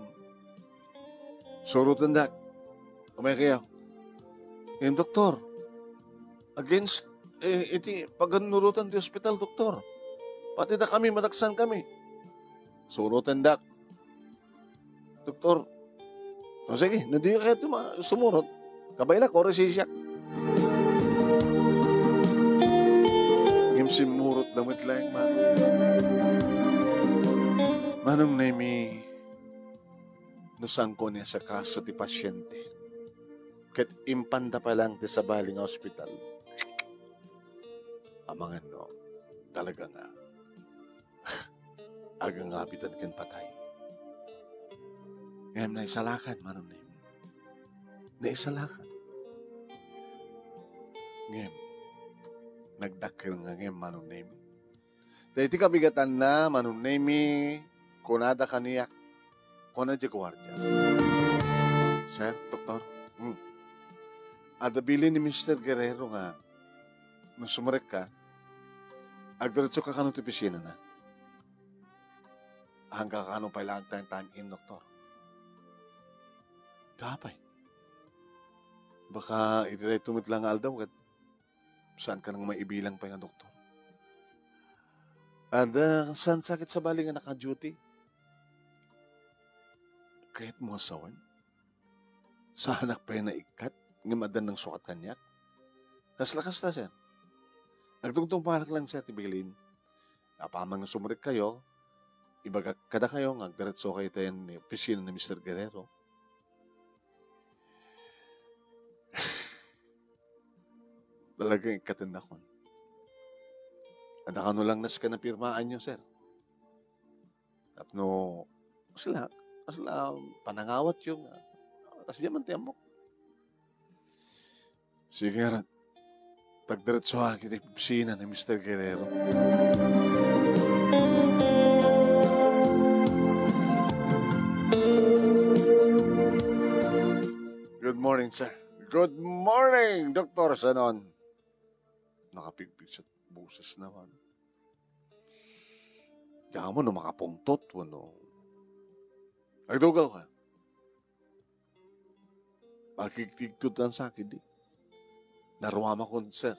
surotendak. Umaykayo. Ngem, Doktor, against, eh, iti pagannurotan ti ospital, Doktor. Pati dakami, matagsankami. Surotendak. Doktor, o sige, no diyo kayat ma-, sumurot, kabaelak, oras siak. Ngem simmurotda met laeng, ma-, Manong Nemi, no saanko ni asikaso ti pasiente, ket impanda pay laeng ti sabali nga ospital. Amangan no, talaga nga, agangabitan ken patay. Ngem naisalakan, Manong Nemi. Naisalakan. Ngem, nagdakkel nga ngem, Manong Nemi. Daytoy kabigatanna, Manong Nemi, kunada kaniak, kuna diay guardia. Sir, Doktor, hmm. Adda bilin ni Mister Guerrero nga no sumrekka, agdiretsoka kano ti opisinana. Hangka kano pay laeng ti time in, Doktor. Apay. Baka iti daytoy met la nga aldaw ket saanka nang maibilang pay nga doktor. Adda saan sakit sabali nga naka-duty? Kayatmo a sawen? Saanak pay naikkat ngem adda nangsukat kaniak? Kasla kasta, sir. Agtungtungpalak lang, sir, ti bilin. Apaman nga sumrekkayo, ibagak kadakayo nga agdiretsokayo iti opisina ni Mister Guerrero. Talagang ikkatennakon. Adda kano lang nasken a pirmaanyo, sir? Tapno, kasla, kasla panangawatyo nga, kasdiay man ti ammok. Sige, ngarud. Agdiretsoak iti opisina ni Mister Guerrero. Good morning, sir. Good morning, Doktor Sanon. Nakapigpig sa boses naman. Diak ammo no makapungtot wenno agdugaw ka. Makigtigtod lang sa akin di. Naruamakon, sir.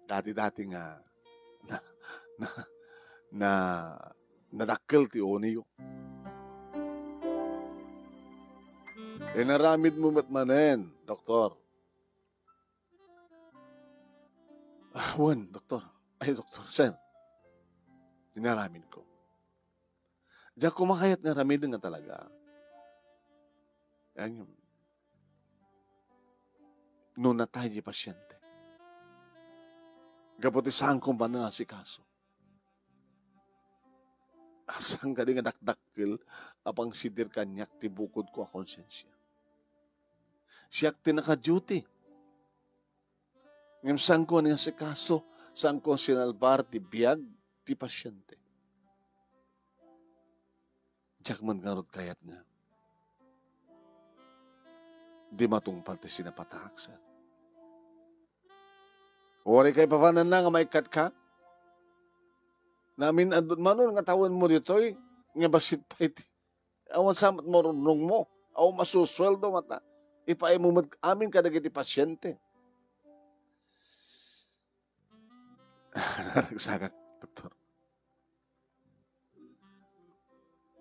Dati-dati nga na, na, na, nadakkel ti uniyo. Inaramid mo met manen, doktor. Ah, wen, doktor. Ay, doktor, sir. Inaramid ko. Diak koma kayat nga aramiden nga talaga. Yan yun. no natay ti pasiente. Gapu ti saanko man nga asikaso. Saan kadi nga dakdakkel a pangsidir kaniak ti bukodko a konsensia? Siak ti naka-duty. Ngem saanko nga asikaso, saanko sinalbar ti biag ti pasiente. Diak man ngarud kayat nga di matungpal ti sinapataak, sir. Uray kaipapananna nga maikkatka? Namin-, ad-, manon nga tawenmo ditoy nga bassit pay ti awan sa met marunong mo, awan masusueldo met a ipaay mo met amin kadagiti pasiente. Naragsakak, doktor.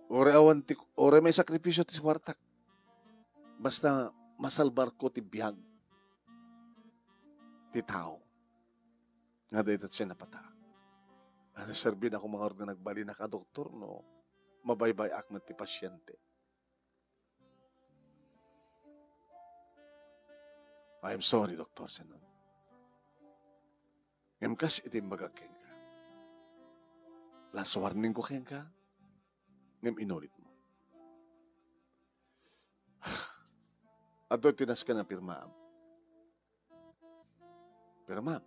Uray awan ti, uray may sakripisyo ti suwartak. Basta masalbarko ti biag ti tao nga dayta ti sinapataak. Ano, serbi na ako mga nga nagbalinak a doktor, no? Mabaybay-ak met ti pasiente. I am sorry, Doktor Senon. Ngem kas iti imbagak kenka, last warning ko kenka, ngem inulit mo. Adtoy ti nasken a pirmaam. Pirmaam.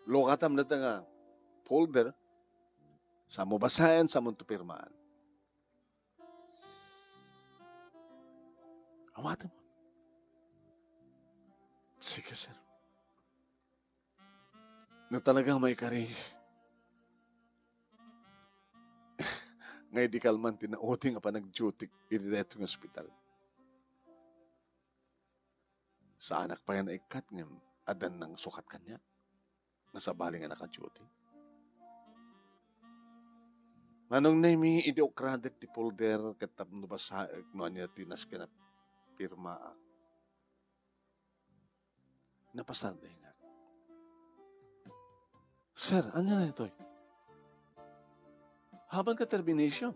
Lukatam dayta nga folder, saan mo basaen, saan mo to pirmaan. Awatem. Sige, sir. No talagang maikari, nga idi kalman ti naudi nga panagdutik iti daytoy nga ospital, saanak pay a naikkat ngem addan nangsukat kaniak nga sabali nga naka-duty. Nganong naymi idi ukradek ti folder ket tapno basaek no ania ti nasken a pirmaak? Napasardengak. Sir, ania daytoy? Haban ka termination?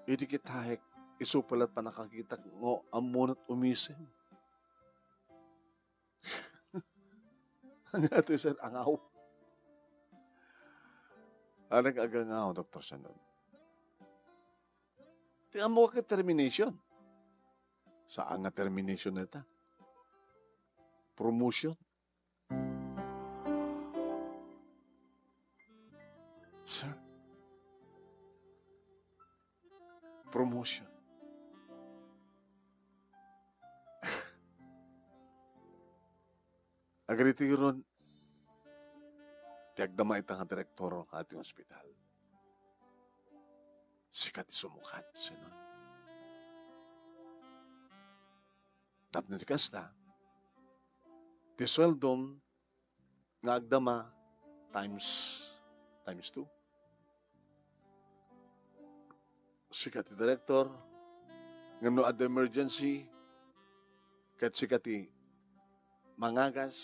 Idi kitaek, isu pay la't pannakakitak nga ammona't umisem. Ania daytoy, sir? Angaw. Anak agangaw, Doktor Sanon. Ti ammo ka termination. Saan nga termination dayta? Promotion. Sir, promotion. Agritiron ti agdama ita nga direktor kadaytoy nga ospital. Sika ti sumukat, Senon. Tapno ti kasta, ti sueldom nga agdama times, times two. Sika ti direktor, ngem no adda emergency, ket sika ti mangagas,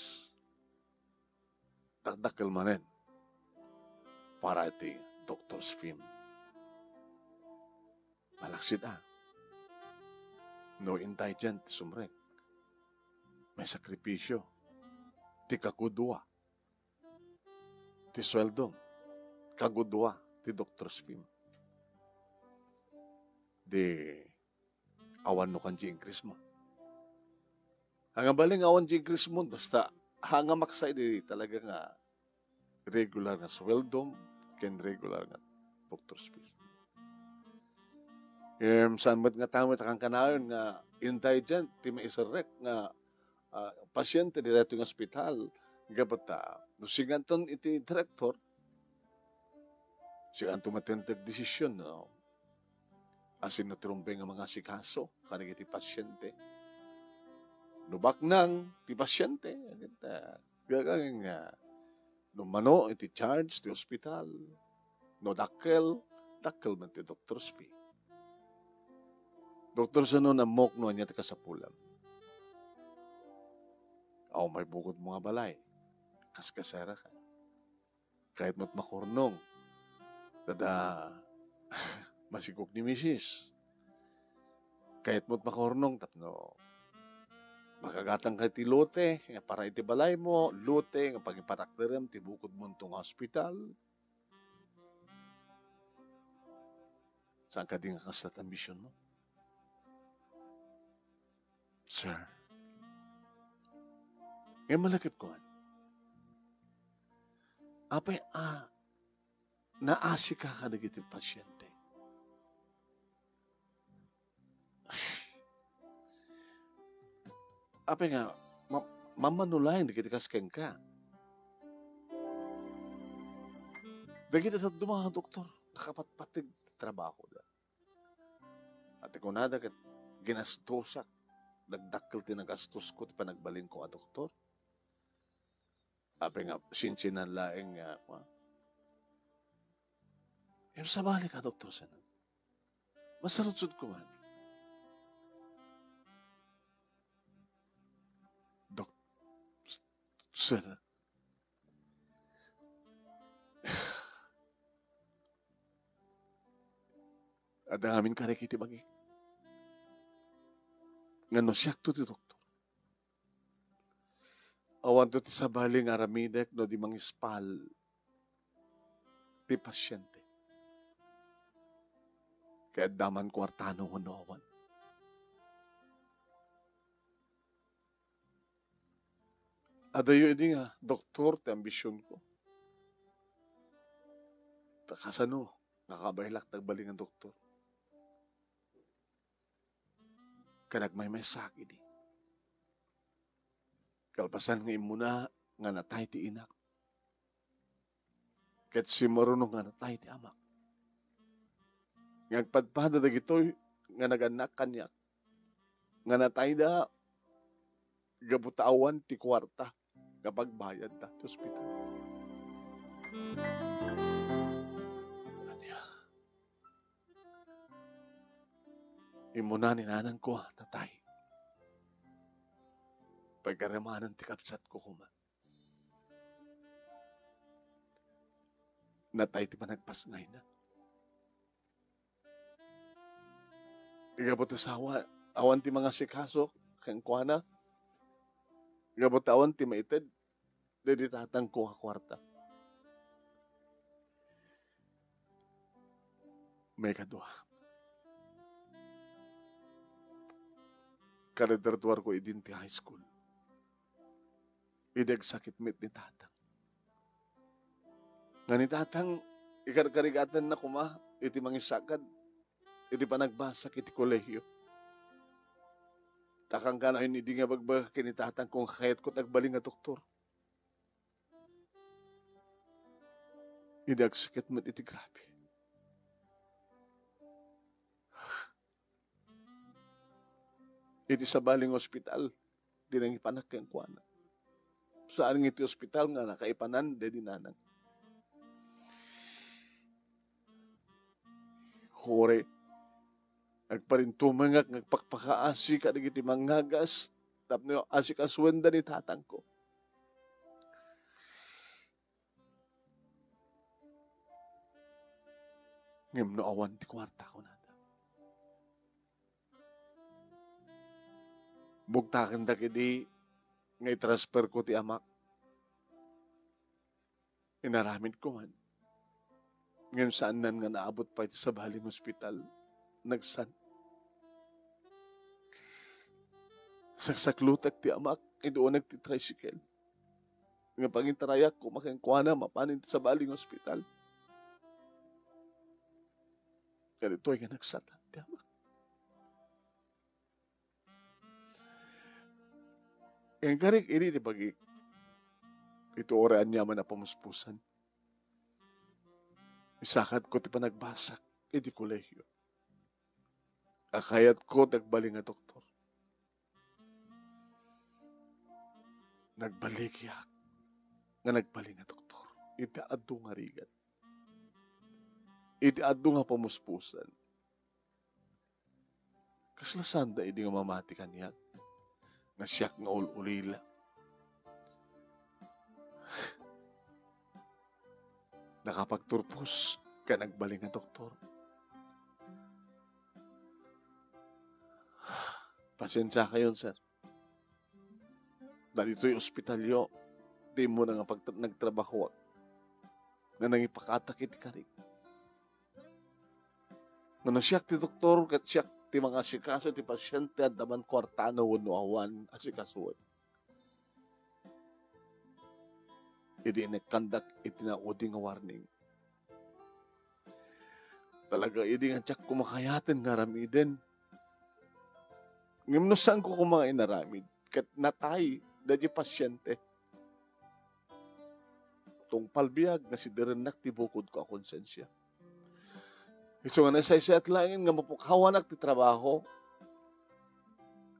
dakdakkel manen para iti doctor's fee. Malaksid a. No indigent ti sumrek, may sakripisyo ti kagudua ti sueldo, kagudua ti doctor's fee. Di awan no kan di increase mo. Ang abali nga awan di increase mo, basta hangamak sa idi talaga nga regular nga sueldom ken regular nga doctor's fee. Em, saan met nga tao met a kankanayon nga indigent ti maiserrek nga, ah, pasyente ditoy nga ospital? Gapu ta, no siganton iti direktor, siganto matindeg desisyon, no? Asino ti rumbeng nga mangasikaso kadagiti pasyente? No baknang ti pasyente, gagangen nga no mano iti charge ti ospital, no dakkel, dakkel man ti doctor's fee. Doktor, sano, ammok no ania ti kasapulam. Aw, may bukod mo nga balay. Kaskasera ka. Kayat mo't makurnong. Tada, masigok ni misis. Kayatmo ti makahurnong tapno makagatangka iti lote nga para iti balaymo, lote nga pangipatakderem ti bukodmo nga ospital. Saan kadi nga kasla ti ambisionmo? Sir, ngem malakipko man. Apay a naasika kadagiti pasyente? Apay nga, ma-, mamano laeng dagiti kas kenka? Dagiti dadduma nga doktor, nakapatpateg ti trabahoda. Iti kunada ket ginastosak, dagdakkel ti nagastosko ti panagbalinko a doktor. Apay nga, sinsinan laeng nga, kua. Ngem sabali ka, Doktor Sanan. Masarudsodko man. Dok-, Sir, adda ngamin karik iti bagik. Nga no siakto ti doktor, awanto ti sabali nga aramidek no di mangispal ti pasyente. Kay adda man kuartano wenno awan. Adayo idi nga doktor ti ambisionko. Ta kasano nga kabaelak ti agbalin nga doktor? Ket agmaymaysaak idi. Kalpasan nga immuna nga natay ti inak, ket simmaruno nga natay ti amak. Nga agpadpada dagitoy nga nagannak kaniak, nga natayda gapu ta awan ti kuarta nga pagbayadda ti ospital. Ania? Immuna ni nanangko a natay. Pagarimanan ti kabsatko koma. Natay ti panagpasngayna. Gapu ta awan ti mangasikaso kenkuana. Gapu ta awan ti maited daydi tatangko a kuarta. Maikadua, kagradduarko idin ti high school. Idi agsakit met ni tatang. Nga ni tatang, ikarkarigatanna koma iti mangisakad iti panagbasak iti kolehio. Ta kankanayon idi nga ibagbaga ken ni tatangko nga kayatko ti agbalin nga doktor. Idi agsakit met iti grabe. Iti sabali nga ospital, ti nangipanak kenkuana. Saan nga iti ospital nga nakaipanan daydi nanang. Uray, agparintumengak nga agpakpakaasi kadagiti mangngagas tapno asikasuenda ni tatangko. Ngem no awan ti kuarta, kunada. Bugtakendak idi nga itransferko ti amak. Inaramidko man. Ngem saannan nga naabot pay ti sabali nga ospital. Nagsan. Saksaklutek ti amak idi uneg ti tricycle. Nga pangintarayak koma kenkuana mapan iti sabali nga ospital. Kaditoy nga nagsatan ti amak. Inkarik idi ti bagik, iti uray aniaman a pamuspusan, isakadko ti panagbasak iti kolehio. Akayatko ti agbalin nga doktor. Nagbalikiak nga nagbalin nga doktor iti adu nga rigat. Iti adu nga pamuspusan. Kasla sanda idi nga mamati kaniak nga siak nga ul-ulila. Nakapagturpos ken agbalin nga doktor. Pasensiakayon, sir. Dagitoy ospitalyo, ti immuna nga pagtra-, nagtrabahoak nga nangipakatak iti karik. Ngem no siak ti doktor, ket siak ti mangasikaso iti pasiente, adda man kuartana wenno awan asikasoen. Idi inekkandak iti naudi nga warning, talaga idi nga diak koma kayaten nga aramiden. Ngem no saanko koma nga inaramid, ket natay daydi pasiente, tungpal biag nga sidirennak ti bukodko a konsensia. Isu nga nasaysayat laeng nga mapukawanak ti trabaho,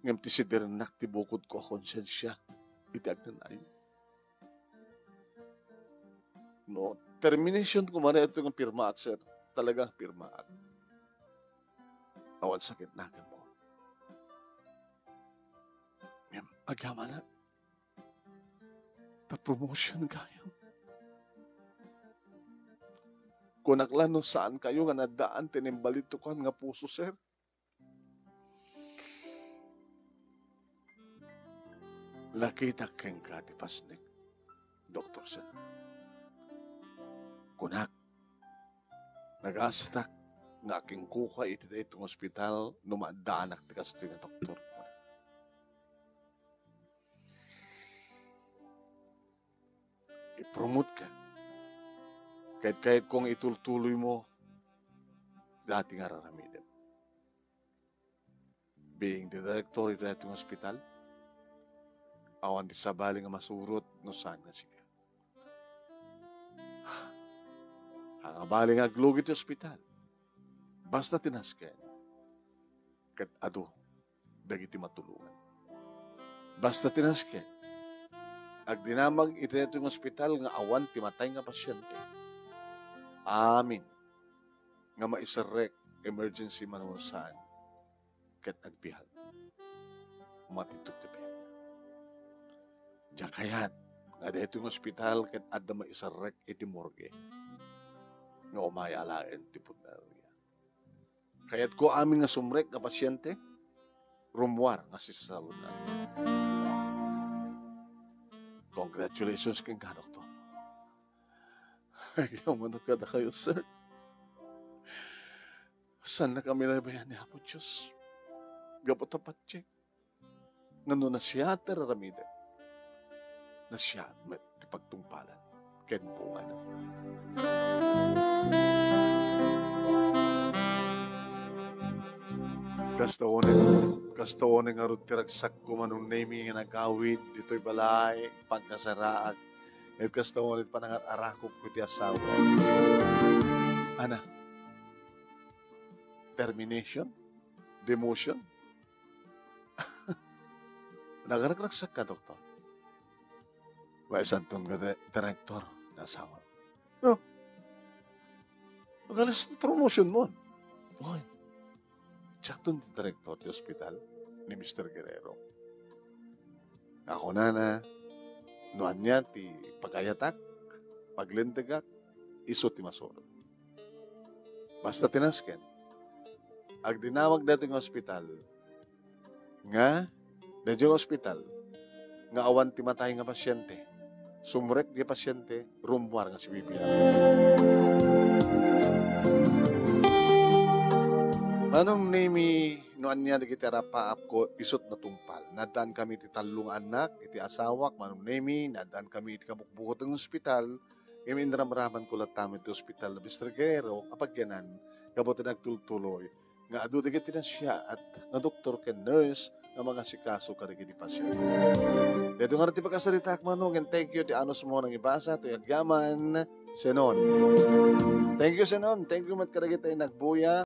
ngem ti sidirennak ti bukodko a konsensia iti agnanayon. No termination koma daytoy nga pirmaak, sir, talagang pirmaak. Awan sakit nakenko. Ngem agyamanak, ta promotion gayam. Kunak la no saankayo nga naddaan ti naimbalitokon nga puso, sir. Nakitak kenka ti pasnek, Doktor Sen. Kunak, nagasatak nga akingkuka iti daytoy nga ospital no maaddaanak ti kastoy nga doktor. Ipromote ka. Kayat-kayatko nga itultuloy mo dati nga raramidem. Being the director iti daytoy nga ospital, awan ti sabali nga masurot no saan nga sika. Angabali nga aglugi ti ospital. Basta ti nasken, ket adu dagiti matulongan. Basta ti nasken, agdinamag iti daytoy nga ospital nga awan ti matay nga pasiente. Amin. Nga maiserrek, emergency man wenno saan, ket agbiag. Matindog ti biag. Diak kayat nga daytoy nga ospital ket adda maiserrek iti morgue nga umay alaen ti punerarya. Kayatko amin nga sumrek nga pasiente, rummuar nga sisaludan. Congratulations kenka, Doktor. Agyamanak kadakayo, sir. Saannakami labayan ni Apo Dios gapu ta patiek. Nga no nasiat ti raramidek, nasiat met ti pagtungpalan ken bungana. Kasta unen, kasta unen ngarud ti ragsakko, Manong Nemy, nga nagawid ditoy balay, pagkasaraak, ket kasta unen panangar-arakupko iti asawa. Ana, termination? Demotion? Nagragragsak ka, Doktor. Maisanton nga di-, direktor nga asawa. No? Agalas ti promotion mo. Oy, siakton ti direktor ti ospital ni Mister Guerrero. Nga kunana, no ania ti pagayatak, paglintegak, isu ti masurot. Basta ti nasken, agdinamag daytoy nga ospital, nga, daytoy nga ospital, nga awan ti matay nga pasiente. Sumrek ti pasiente, rummuar nga sibibiag. Manong Nemy, no ania dagiti arapaapko, isut natungpal. Naddaan kami iti tallo nga annak, iti asawak, Manong Nemy, naddaan kami iti kabukbukot nga ospital, ngem inramramanko latta met ti ospital ni Mister Guerrero a pagyanan, gapu ta nagtultuloy nga adu dagiti nasiaat nga doktor ken nurse nga mangasikaso kadagiti pasiente. Daytoy ngarud ti pakasaritaak, Manong, and thank you ti anus mo nangibasa, toy agyaman, Senon. Thank you, Senon. Thank you met kadagiti nagbuya.